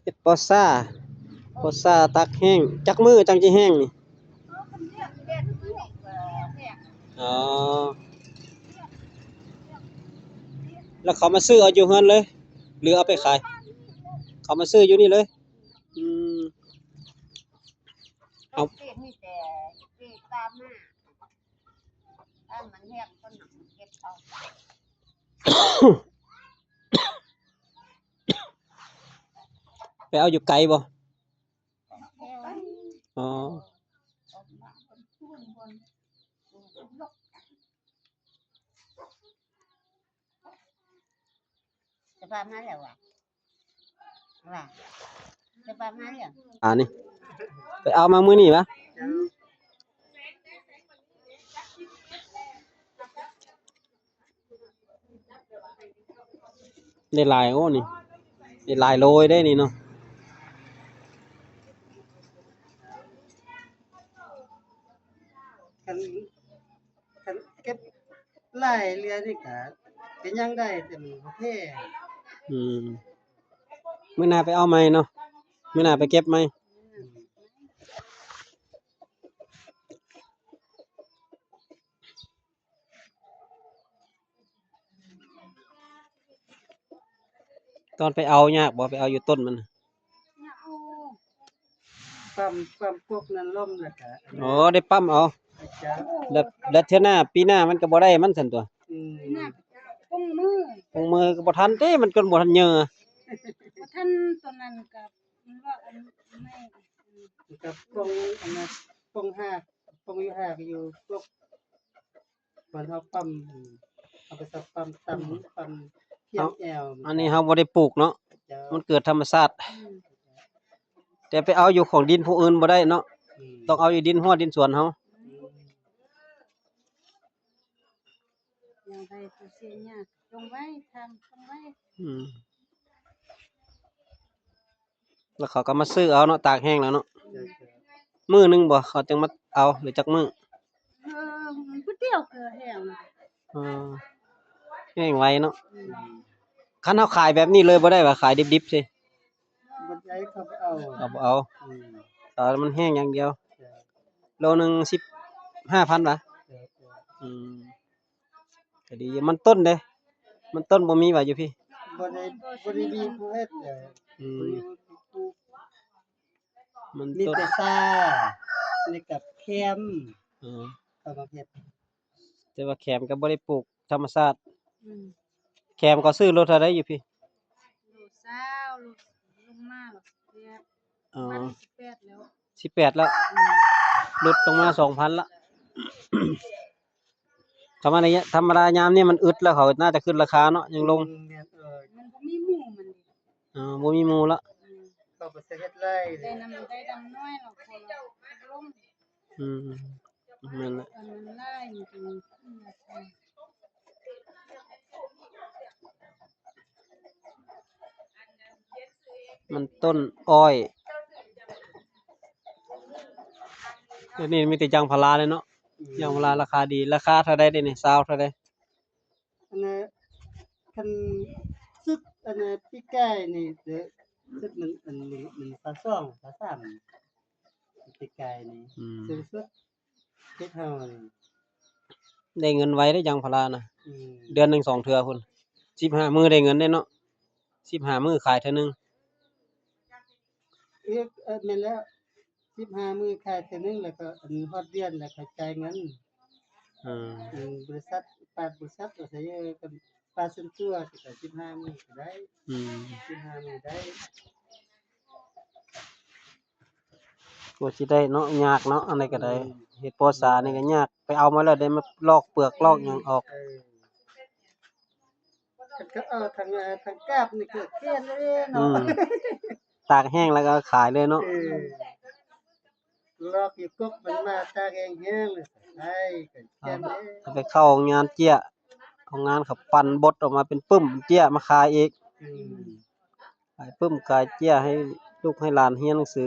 ເຮັດປໍຊາ, ປໍຊາຕາກແຫ້ງ. ຈັກມື້ຈັ່ງຊິແຫ້ງນີ້? ອໍ ແລ້ວເຂົາມາຊື້ເອົາຢູ່ເຮືອນເລີຍ ຫຼືເອົາໄປຂາຍ? ເຂົາມາຊື້ຢູ່ນີ້ເລີຍ. ອືມ ເອົາ ເຂົາເກັບມີແຕ່ເກັບຕາມມາ ຕາມມັນແຮງຄົນນຳເກັບເອົາ ໄປເອົາຢູ່ໄກບໍ່? ອໍ ສະພາບມາແລ້ວວ່າ ວ່າ ສະພາບມາແລ້ວ ອັນນີ້ໄປເອົາມາມື້ນີ້ຫວາ? ໄດ້ຫຼາຍ ໂອ້ ນີ້ ໄດ້ຫຼາຍໂລເດ້ນີ້ເນາະ. ຄັນ ຄັນເກັບຫຼາຍເທື່ອນີ້ກະ ກະຍັງໄດ້ ແຕ່ມັນບໍ່ແພງ. ອືມ ມື້ໜ້າໄປເອົາໃໝ່ເນາະ, ມື້ໜ້າໄປເກັບໃໝ່. ອືມ ຕອນໄປເອົາຍາກບໍ່? ໄປເອົາຢູ່ຕົ້ນມັນນະ? ຍາກຢູ່ ປ້ຳ ປ້ຳກົກນັ້ນລົ້ມແລ້ວກະ ອໍ ໄດ້ປ້ຳເອົາ. ເຈົ້າ ແລ້ວ ແລ້ວເທື່ອໜ້າ ປີໜ້າມັນກໍບໍ່ໄດ້ມັນຊັ້ນຕົວະ. ອືມ ປີໜ້າກໍປົງມື ປົງມືກໍບໍ່ທັນເດ້ ມັນຈົນບໍ່ທັນເຫຍື່ອ ບໍ່ທັນ. ຕອນນັ້ນກໍມັນວ່າອັນ ໄມ້ ມັນກໍປົງອັນນັ້ນ ປົງຮາກ ປົງຢູ່ຮາກຢູ່ກົກ ມັນເຮົາປ້ຳ ເຮົາໄປສັບປ້ຳຕຳ ອືມ ປ້ຳພຽງແອວ. ອັນນີ້ເຮົາບໍ່ໄດ້ປູກເນາະ ເຈົ້າ ມັນເກີດທຳມະຊາດ. ອືມ ແຕ່ໄປເອົາຢູ່ຂອງດິນຜູ້ອື່ນບໍ່ໄດ້ເນາະ. ອືມ ຕ້ອງເອົາຢູ່ດິນຮົ້ວດິນສວນເຮົາ. ອືມ ຢ່າງໃດກໍເສຍຍາກ ຈົ່ງໄວ້ ທາງຈົ່ງໄວ້. ອືມ ແລ້ວເຂົາກໍມາຊື້ເອົາເນາະ ຕາກແຫ້ງແລ້ວເນາະ. ເຈົ້າ ເຈົ້າ ມື້ໜຶ່ງບໍ່ ເຂົາຈຶ່ງມາເອົາ ຫຼືຈັກມື້? ເອີ ມື້ດຽວກໍແຫ້ງ. ເອີ ແຫ້ງໄວເນາະ. ອືມ ຄັນເຮົາຂາຍແບບນີ້ເລີຍບໍ່ໄດ້ຫວາ? ຂາຍດິບໆຊິ ບໍ່ໄດ້ ເຂົາບໍ່ເອົາ ເຂົາບໍ່ເອົາ. ອືມ ຖ້າມັນແຫ້ງຢ່າງດຽວ. ເຈົ້າ ໂລໜຶ່ງສິບຫ້າພັນຫວາ? ເຈົ້າ ເຈົ້າ ອືມ ກໍດີຢູ່. ມັນຕົ້ນເດ້ ມັນຕົ້ນບໍ່ມີຫວາຢູ່ພີ້? ບໍ່ໄດ້ ບໍ່ໄດ້ມີຜູ້ເຮັດເດ້. ອືມ ບໍ່ໄດ້ມີຜູ້ ມັນ ມີ ຕົ້ນ ແຕ່ຊາ ແລ້ວກໍແຄມ. ອໍ ເຂົາມາເຮັດ ແຕ່ວ່າແຄມກໍບໍ່ໄດ້ປູກທຳມະຊາດ. ອືມ ແຄມກໍຊື້ໂລເທົ່າໃດຢູ່ພີ້? ໂລຊາວ ໂລ ລົງມາແລ້ວ ສິບແປດ. ອໍ ປານນີ້ສິບແປດແລ້ວ ສິບແປດແລ້ວ. ອືມ ຫຼຸດລົງມາສອງພັນລະ. ທຳມະດາ ທຳມະດາຍາມນີ້ມັນອຶດແລ້ວ ເຂົາໜ້າຈະຂຶ້ນລາຄາເນາະ ຍັງລົງ. ອືມ ແມ່ນ ເອີ ມັນບໍ່ມີໝູ່ມັນ. ອໍ ບໍ່ມີໝູ່ລະ. ອືມ ເຂົາກໍຊິເຮັດໄລ່ ໄດ້ນຳ ໄດ້ນຳນ້ອຍເນາະ ເຂົາລົງ. ອືມ ແມ່ນລະ ມັນຫຼາຍ ມັນຈຶ່ງຂຶ້ນລາຄາ. ມັນຕົ້ນອ້ອຍ ດຽວນີ້ມີແຕ່ຢາງພາລາເລີຍເນາະ. ອືມ ຢາງພາລາລາຄາດີ. ລາຄາເທົ່າໃດດຽວນີ້? ຊາວເທົ່າໃດ? ອັນນ່າ ຄັນສຸດ ອັນນ່າ ປີກາຍນີ້ເດີ ສຸດໜຶ່ງ ອັນນີ້ ມັນຊາວສອງ ຊາວສາມ ປີກາຍນີ້. ອືມ ສູງສຸດ ເຂດເຮົານີ້ ໄດ້ເງິນໄວເດ້ຢາງພາລານະ. ອືມ ເດືອນໜຶ່ງສອງເທື່ອພຸ້ນ ສິບຫ້າມື້ໄດ້ເງິນເດ້ເນາະ. ສິບຫ້າມື້ຂາຍເທື່ອໜຶ່ງ. ເອີ ເອີ ແມ່ນແລ້ວ ສິບຫ້າມື້ຂາຍເທື່ອໜຶ່ງ ແລ້ວກໍອັນຮອດເດືອນແລ້ວກໍຈ່າຍເງິນ. ອືມ ອືມ ບໍລິສັດ ປາດບໍລິສັດວ່າຊັ້ນ ເອີ ກັນປາດສ່ວນຕົວກໍສິບຫ້າມື້ກໍໄດ້. ອືມ ສິບຫ້າມື້ໄດ້ ກວ່າຊິໄດ້ເນາະ ຍາກເນາະ ອັນໃດກໍໄດ້. ອືມ ເຮັດປໍຊານີ້ກໍຍາກ ໄປເອົາມາແລ້ວໄດ້ມາລອກເປືອກລອກຫຍັງອອກ. ເອີ ຄັນເຂົາເອົາທາງ ເອີ ທາງກາບນີ້ກໍຂຽນເລີຍເນາະ. ອືມ ຕາກແຫ້ງແລ້ວກໍຂາຍເລີຍເນາະ. ເອີ ລອກຢູ່ກົກມັນມາຕາກແຫ້ງໆ ໄດ້ກໍຂຽນເລີຍ. ເອົາໄປເຂົ້າໂຮງງານເຈ້ຍ ໂຮງງານເຂົາປັ່ນບົດອອກມາເປັນປຶ້ມເຈ້ຍມາຂາຍອີກ. ອືມ ຂາຍປຶ້ມຂາຍເຈ້ຍໃຫ້ລູກໃຫ້ຫຼານຮຽນໜັງສື.